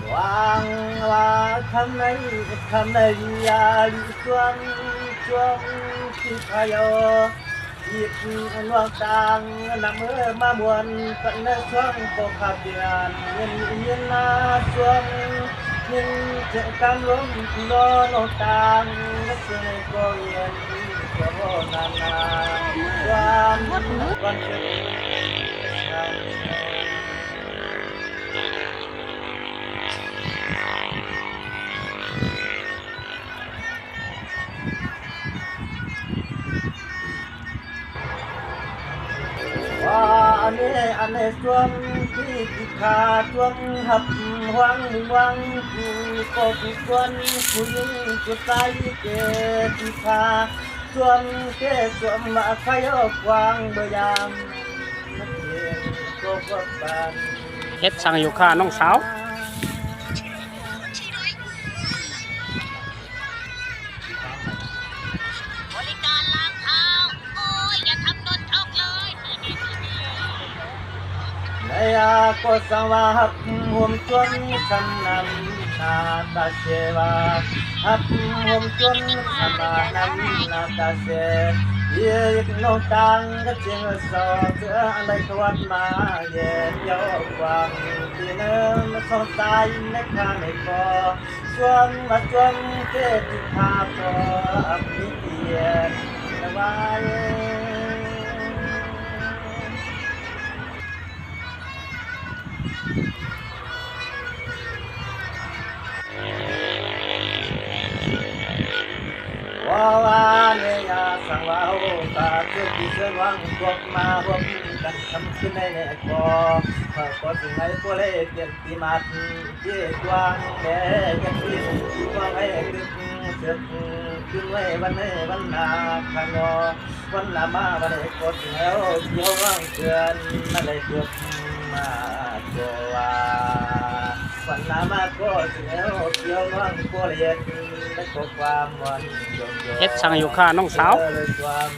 ຫວັງວ່າຄຳໃດ ຄຳໃດຢ່າລິຊວນ ຊວນທີ່ພະເຍົາ ອີກໜ່ວງຕາງ ນຳເອີມາມ່ວນກັນໃນຊ່ວງກໍຂາດເດືອນ ເງິນເງິນນາຊວນ ຍິນເຈກຳລົມລອນອງຕາງ ເຊີຍກໍເຢັນກໍນານາ ຊວນກ່ອນເຊີນ. ວ່າອັນນີ້ ອັນນີ້ສ່ວນທີ່ ທີ່ຂ້າສ່ວນຮັບຫວັງ ຫວັງຜູ້ກໍຜູ້ຄວນ ຜູ້ຍິງຜູ້ຊາຍເກຕິພາ ສ່ວນເກດສ່ວນມາໄຄອອກກວ້າງເບີຍາມ ເຮັດສັງຢູ່ຄ່ານ້ອງສາວ? ໃນອາກໍສັງວາຮັບໂຮມຊົນສັນນຳນາຕາເຊວາ ຮັບໂຮມຊົນສັນມານຳນາຕາເຊ ເອີກນ້ອງຕ່າງກະເຈີງເຊົາເສືອໄລຄວັດມາ ເຢັນເຍົາກວ້າງທີ່ເນີມສອງສາຍໃນຄາໃນຄອ ສວມມາສວມເກດທີ່ພາພໍ່ອະພິທຽນໄວ້ ວ່າວ່າເນຍາສັງວ່າໂອຕາເກີດທີ່ເຊີນວັງພວກມາຮ່ວມກັນຄຳຄືນໃນແນກບໍ່ ເຂົາກໍຊິໃຫ້ຜູ້ເລກເປັນ ທີ່ມາທີ່ເຈກວ້າງແດ່ ຢ່າຄິດທີ່ວ່າໃຫ້ລຶກເສຍຄືນໄວ້ວັນໃດວັນໜ້າຂ້ານ້ອຍ ວັນໜ້າມາວັນໃດກໍຊິແລ້ວ ທີ່ເຮົາວາງເທື່ອນມາໄດ້ເກີດມາກໍວ່າ ວັນໜ້າມາກໍຊິແລ້ວ ທີ່ເຮົາວາງກໍເຮັດ ແລະກໍຄວາມມ່ວນ ເຮັດສັງຢູ່ຄ່ານ້ອງສາວ? ເອີ ເລີຍຄວາມ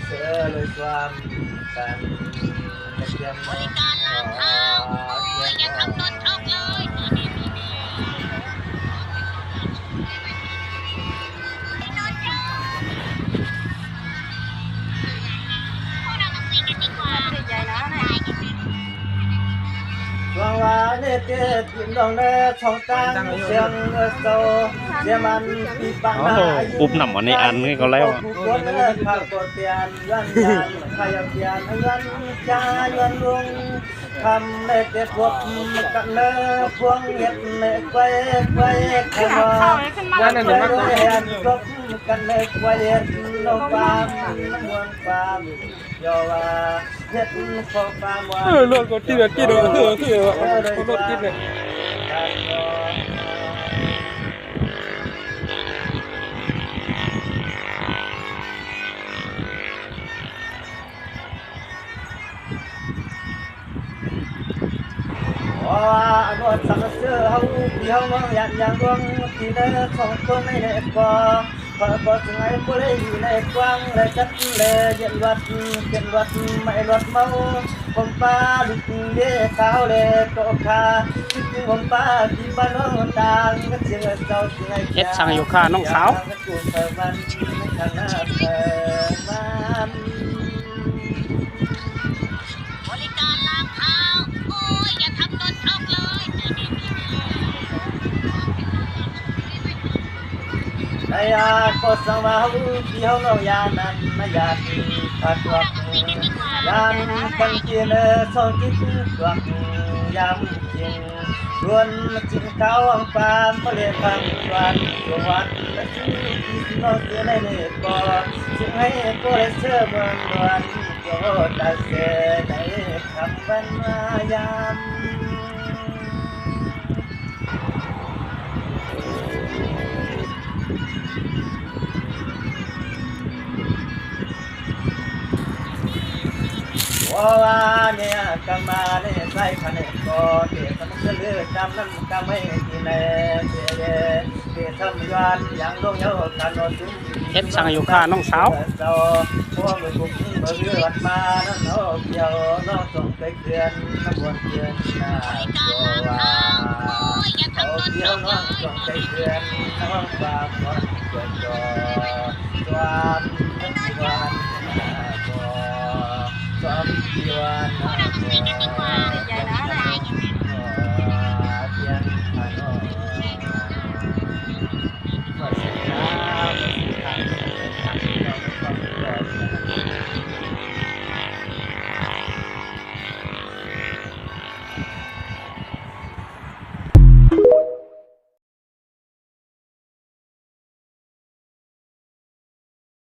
ເອີ ເລີຍຄວາມ ການ ບໍລິການລ້າງເທ້າ ໂອ້ຍ ຢ່າທຳດົນທອກເລີຍ ນີ້ ນີ້ ນີ້ ນີ້ ພວກເຮົາມາຄຸຍກັນດີກວ່າ ຫວັງວ່າໃນເຂດ ໂອ້ໂຫ ອຸບນ້ຳອັນນີ້ອັນນີ້ກໍແລ້ວ ເອີ ລົດກໍຕິດແລ້ວ ຕິດແລ້ວ ເອີ ເອີ ລົດຕິດແລ້ວ. ຂໍອະນຸສານເຊີເຮົາ ພີ່ເຮົານ້ອງຍາດຍາງດວງ ທີ່ເດີສອງຄົນໃນແນບກໍ ຂໍຂໍສະຫງາຍຜູ້ໃດຢູ່ໃນກວ້າງ ແລະກັດແລເຢັນວັດ ເປັນວັດໄມ້ລົດເມົາ ຜົມປາລຸກເດຂາວແລໂຕຄາ ຄິດເຖິງຜົມປາທີ່ບ້ານນ້ອງຕ່າງ ເສຍງເສົ້າສະຫງາຍ ເຮັດສັງຢູ່ຄ່ານ້ອງສາວ? ສະຫງາຍ ສະຫງາຍ ສະຫງາຍ ບໍລິການລ້າງເທ້າ ໂອ້ຍ ຢ່າທຳດົນທອກເລີຍ ໄດ້ອາກໍສັງວ່າເຮົາ ທີ່ເຮົານ້ອງຢ່ານັ້ນນະ ຢ່າທີ່ພັດວັກ ຢ່ານກັນທີ່ເນີສອງຈິດວັກ ຢ່າ ຈິງ ຊວນຈິງເຂົາອອງປາມ ບໍ່ໄດ້ຟັງວັນ ສວັດ ແລະຊື່ທີ່ຊິນອນເສືອໃນເນກອ ຈຶ່ງໃຫ້ກໍໄດ້ເຊີເມືອງດວນ ໂຈຕາເສໃນຄຳວັນມາຍາມ. ເພາະວ່າເນຍກຳມາເນໃສ່ຂະແນນກໍເດຊະມັນເສລືຕາມນັ້ນກຳໃຫ້ທີ່ແນເສເດ ເດຊະມະຍອນຢ່າງລົງເຍົາຄັນໂນຊຸມ ເຮັດສັງຢູ່ຄ່ານ້ອງສາວ? ສ